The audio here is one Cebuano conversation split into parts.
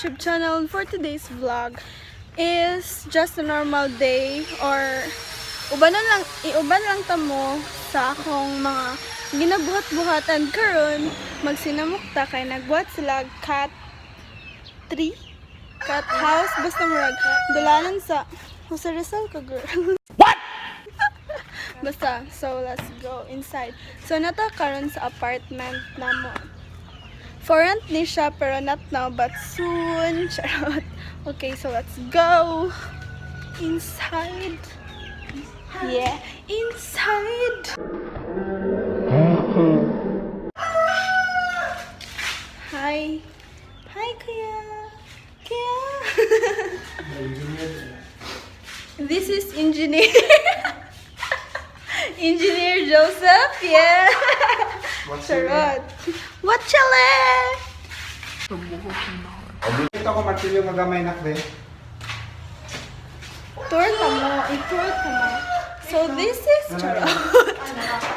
YouTube channel. And for today's vlog is just a normal day or ubanan lang, iuban lang ta mo sa akong mga ginabuhat-buhat, and karon magsinamok ta kay nagbuhat sila cat tree, cat house, basta murag dulanan sa Jose Rizal ka, girl. Basta, so let's go inside. So nata karon sa apartment namo. For rent ni siya, pero not now but soon. Charot. Okay, so let's go inside. Yeah, inside. Hi. Hi, Kuya. Kuya. This is engineer. Engineer Joseph, yeah. Charot. What chale? Ito ko martilyo nga gamay nak be. Tour ta mo, i-tour ta mo. So this is charot.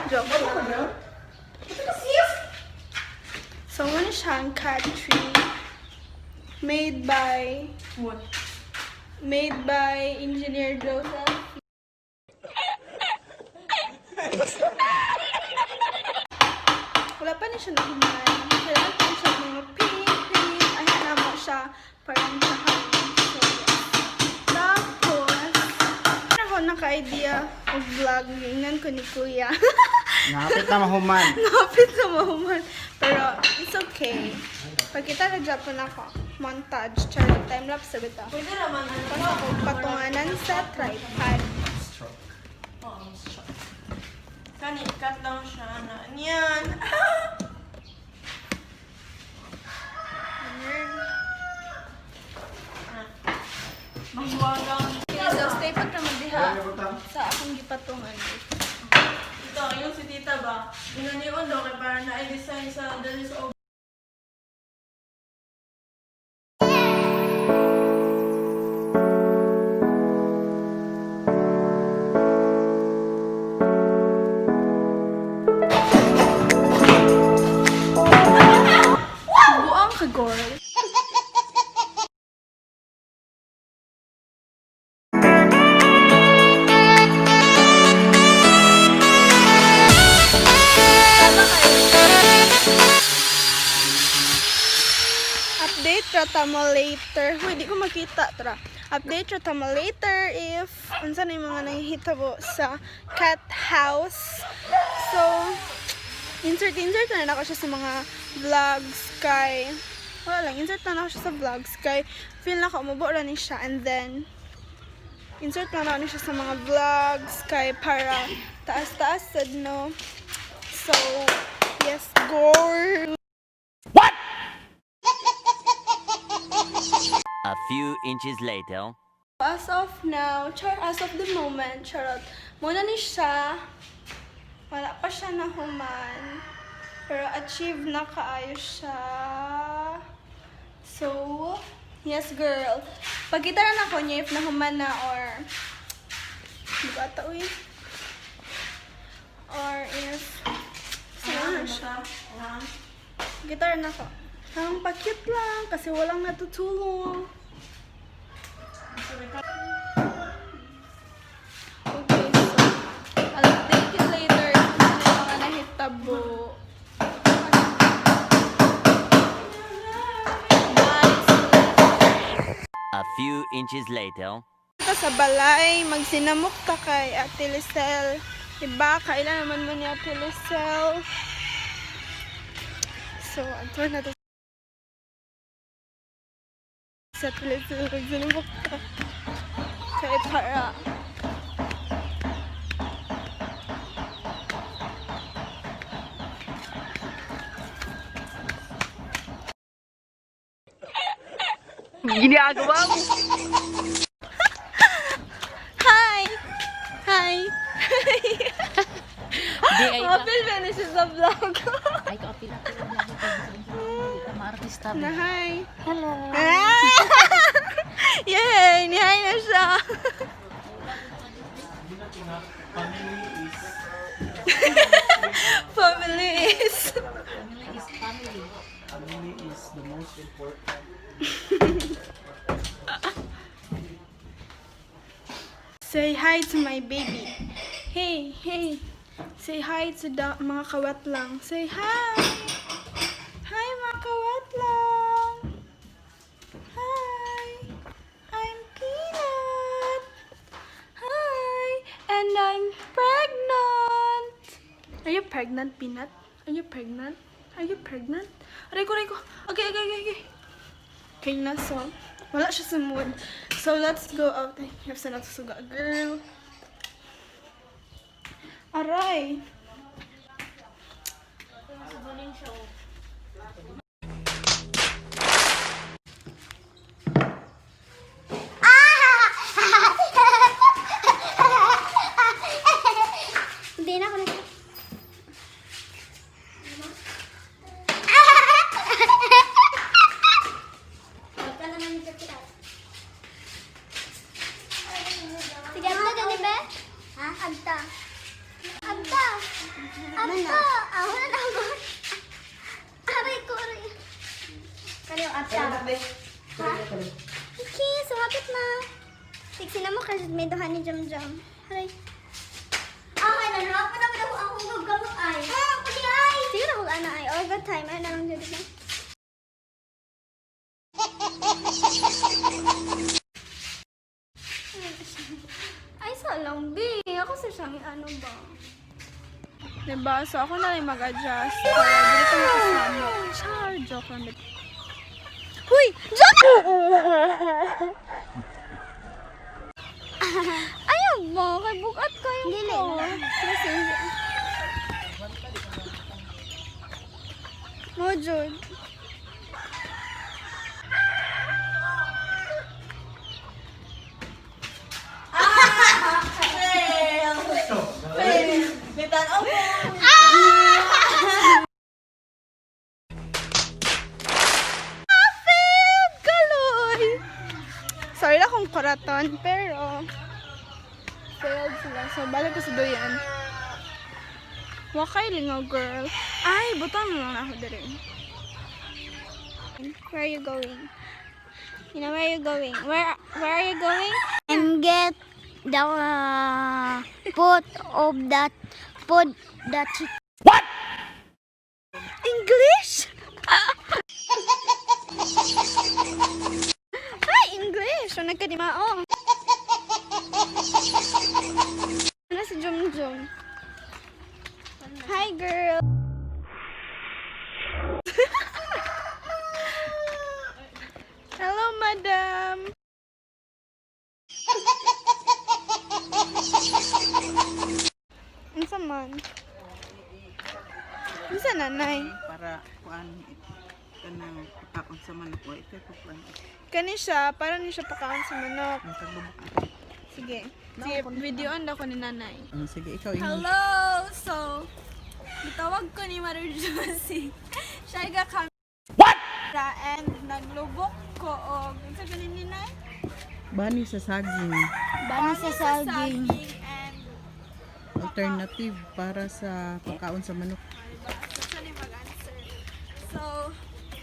Joke lang. So muna siyang cat tree made by What? Made by Engineer Joseph. Wala pa ni siya nahuman. Kailangan pa ni siya mga paint, paint. Ay, na mo siya parang sa hangin. So, yes. Tapos, ako naka-idea of vlog. Ingnan ko ni Kuya. Ngapit na mahuman. Napit na mahuman. Pero, it's okay. Pagkita na Japan ako, montage, charot, time-lapse sa bita. Pwede naman ano. Tapos ako, patunganan sa tripod. Oo, stroke. Kani, cut lang siya na. Yan. Mahiwagang. Okay, so stay pag naman diha sa akong gipatungan. Ito, yung si tita ba? Inanion daw kay para na-design sa dali sa Buang ka, girl. Update ra ta mo later. Huy, di ko makita. Tara. Update ra ta mo later if unsa na yung mga nahihitabo sa cat house. So, insert insert na nako siya sa mga vlogs kay wala lang, insert na nako siya sa vlogs kay feel na ko umubo ra ni siya, and then insert na nako ni siya sa mga vlogs kay para taas-taas sad, no? So yes, gore. A few inches later. As of now, char, as of the moment, charot, muna ni siya, wala pa siya nahuman, pero achieve na kaayo siya. So, yes, girl. Pagkita na nako niya if nahuman na or, di ba ata, uy? Or if, saan na siya? Gitara na ko. Ang pa-cute lang kasi walang natutulong. Okay, so I'll update you later kung ano yung mga nahitabo. Bye! A few inches later. Ito sa balay, magsinamok ta kay Ate Lisel. Diba? Kailan naman mo ni Ate Lisel. So, ato na to sa Ate Lisel, magsinamok ta. Kay para Ginagawa mo. Hi! Hi! Di ay ka. Apil ba na siya sa vlog? Ay ka apil ako. Maartista. Na hi! Hello. Ah! Yay! Ni-hi na siya! Family is... Family is family. Family is the most important. Say hi to my baby. Hey, hey. Say hi to the mga kawatlang. Say hi. Hi, mga kawatlang. Hi. I'm Peanut. Hi. And I'm pregnant. Are you pregnant, Peanut? Are you pregnant? Are you pregnant? Aray ko, aray ko. Okay. Okay na, so, wala siya sa mood. So, let's go out. Ay, hirap sa natusuga, girl. Aray! Hindi na ako nag. Huwag ka naman ito tira. Sige, agta gani be? Ha? Agta. Agta. Agta. Ako na lang ako. Aray ko, aray. Kani yung agta. Ha? Okay, sumapit na. Tiksi na mo kasi may duha ni Jam Jam. Aray. Ah, na na ako na ako ang hugog gamot ay. Ah, kuli ay. Siguro ako ana ay. All the time ay na lang jud na. Ay, sa lang, B. Ako sa siyang ano ba? Diba? So, ako na lang mag-adjust. Para dili ko makasama. Char, joke lang. Huy! Joke! Ayaw mo, kay bukat kayo Dili ko. na. Kasi, mo, Jud. Fail! Fail! May tanaw ko. Ah, failed! Kaloy! Sorry lang kung kuraton, pero failed sila. So, balik ko sa duyan. Wakay lingaw, girl. Ay, butang na lang ako diri. Where are you going? You know where are you going? Where are you going? And get the foot of that put the chicken. English? Ay, English! Ano nagkadimao? Ano si Jum Jum? Hi, girl! Hello, madam! Unsa man? Unsa nanay? Para kuan kanang pakaon sa manok wa ito ko kuan. Kani siya, para ni siya pakaon sa manok. Ang taglubok. Sige. Sige, videoan daw ko ni nanay. Sige, ikaw ingon. Hello! So, gitawag ko ni Mother Josie. Siya ga kami. What? And naglubok ko og unsa ganin ni nay? Bani sa saging. Bani sa saging. And Alternative para sa pagkaon sa manok. diba? So, siya ni mag-answer. So,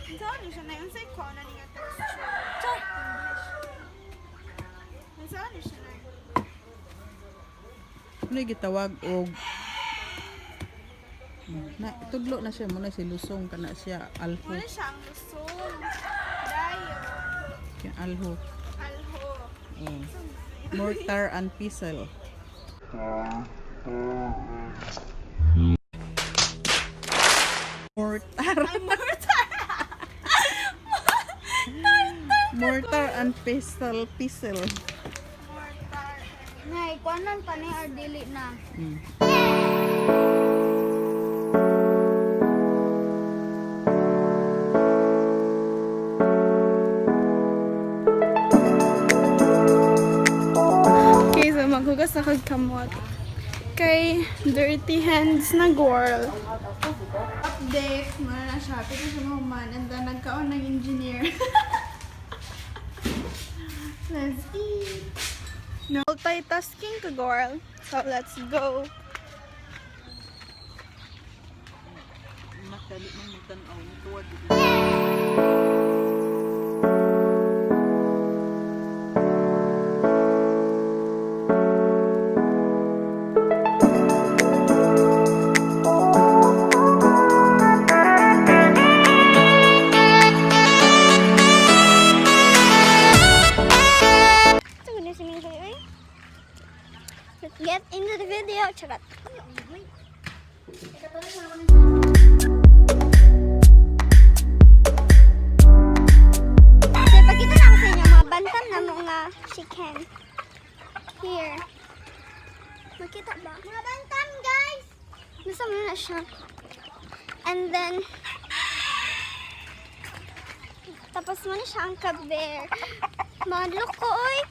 unsa ni siya nay? Unsay ko na ni nga texture? Char! English. Unsa ni siya nay? Ano yung gitawag og na tudlo na siya muna si lusong kana siya alho. Wala siya ang lusong. Dayo. Yung alho. Alho. Oh. Mortar and pestle. Mortar. Ay, mortar. Mortar and pestle, pestle. Mortar. Nay, kuanan pa ni or dili na. Okay, so maghugas na kag kamot. Kay dirty hands na girl. Update, muna na siya. Pwede siya mahuman. And then, nagkaon ng engineer. Let's eat. No multitasking ka, girl. So, let's go. Madali man magtan-aw tuwad. Get into the video. Charot. So, ipakita na ako sa inyo mga bantam na mga chicken. Here. Makita ba? Mga bantam, guys! Nasa mo na siya. And then, tapos mo na siya ang kaber. Madlok ko, oy!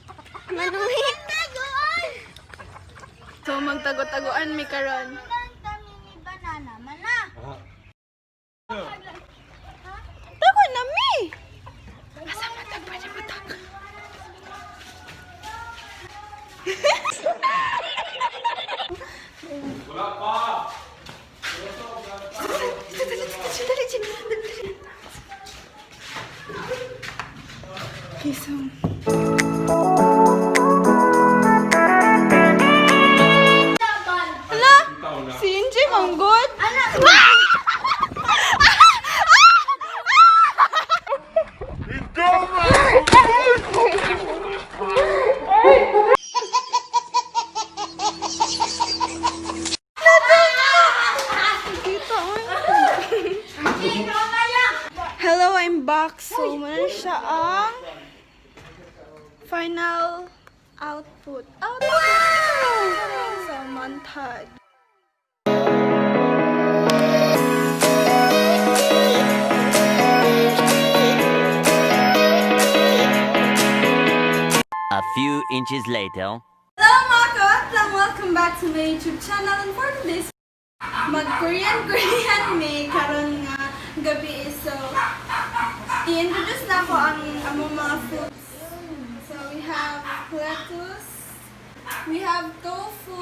Manuhit! So magtago-taguan mi karon. Banana, mana! Tago na mi. Asa man tag pwede mo tag. Wala pa. Okay, so Hala! Si Inji, manggod! Dito, Hello, I'm back. So, muna siya ang final output. Output! So, montage. A few inches later. Hello mga kawatlang! Welcome back to my YouTube channel, and for today's mag-Korean Korean may karon nga gabi, so i-introduce na ko ang among mga foods. So we have lettuce, we have tofu,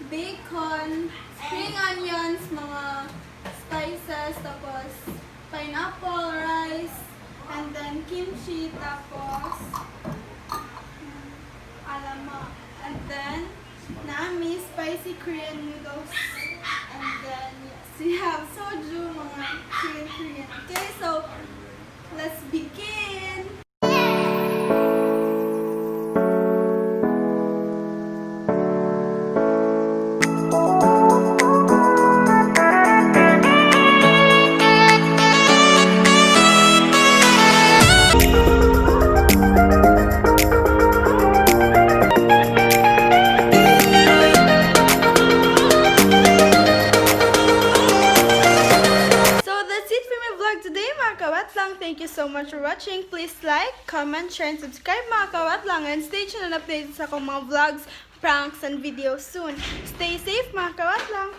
bacon, spring onions, mga spices, tapos pineapple, rice, and then kimchi, tapos alamak. And then, nami spicy Korean noodles. And then, yes, we have soju, mga Korean Korean. Okay, so, let's begin! So that's it for my vlog today, mga kawatlang. Thank you so much for watching. Please like, comment, share, and subscribe, mga kawatlang. And stay tuned and updated sa akong mga vlogs, pranks, and videos soon. Stay safe, mga kawatlang!